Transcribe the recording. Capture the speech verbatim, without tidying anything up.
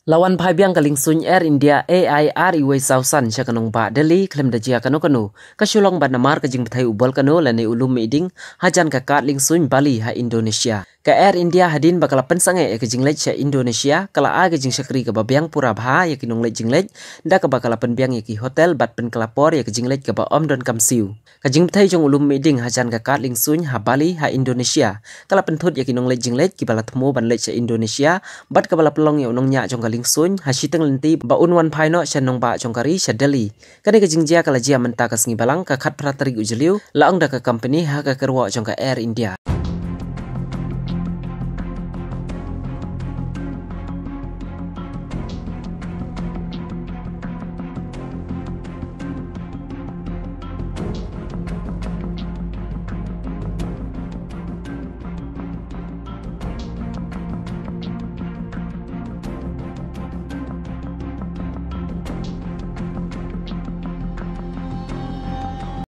La wan phai biang ka liengsuiñ Air India A I R E Y thousand sha ka nongbah Delhi khlem da jia kano kano, ka shu long bad namar ka jingbthei u bol kano lane u lum mih ding hajan ka kad liengsuiñ Bali ha Indonesia. Ka Air India hadien ba ka la pynsangeh ïa ka jingleit sha Indonesia, ka la ai ka jingshakri kaba biang pura bha ïa ki nongleit jingleit, da kaba ka la pynbiang ïa ki hotel bad pynkylla por ïa ka jingleit kaba ym donkam siew. Ka jingbthei jong u lum mih ding hajan ka kad liengsuiñ ha Bali ha Indonesia ka la pynthut ïa ki nongleit jingleit kiba la thmu ban leit sha Indonesia, bad kaba la pynlong ïa u nongñiah jong ka liengsuiñ ha shiteng lynti ba un wan phai noh sha nongbah jong ka ri sha Delhi. Kane ka jingjia ka la jia mynta ka sngi Balang, ka khatphra tarik u Jylliew, la ong da ka company ha ka kyrwoh jong ka Air India.